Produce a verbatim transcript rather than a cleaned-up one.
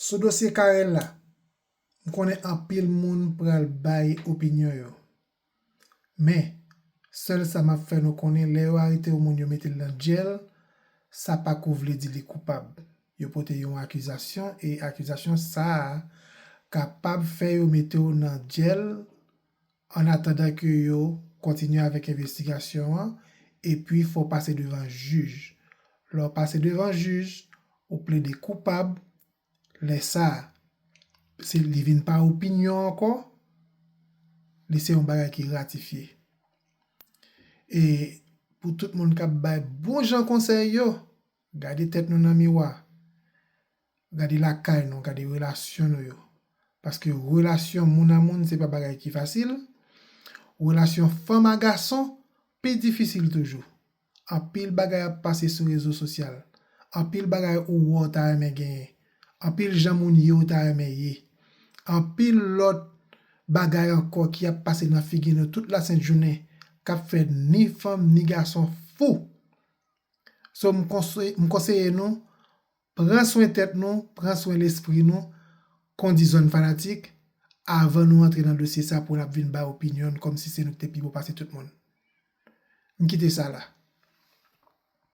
Sou dosye Carel la, m konnen anpil moun pral bay opinyon yo. Men, sèl sa m ap fè nou konnen, lè yo arete yon moun, yo mete l nan djèl, sa pa ko vle di li koupab. Yo pote yon akizasyon, e akizasyon sa a kapab fè yo mete w nan djèl an atandan ke yo kontinye avèk envestigasyon an, epi fò w pase devan jij. Lè w pase devan jij, ou plede koupab, lè sa a, se li vin pa opinyon ankò, li se yon bagay ki ratifye. E pou tout moun k ap bay bon jan konsèy yo, gade tèt nou nan miwa, gade lakay nou, gade relasyon nou yo. Paske relasyon moun a moun se pa bagay ki fasil. Relasyon fanm a gason pi difisil toujou. Anpil bagay ap pase sou rezo sosyal. Anpil bagay ou wè w ta renmen genyen. Anpil jan moun ye w ta renmen ye. Anpil lòt bagay ankò ki ap pase nan figi nou tout lasent jounen k ap fè ni fanm ni gason fou. So, m konseye, m konseye nou, pran swen tèt nou, pran swen lespri nou, kondi zòn fanatik, avan nou antre nan dosye sa pou n ap vin bay opinyon n kòmsi se nou ki te pi bon pase tout moun. M kite sa la.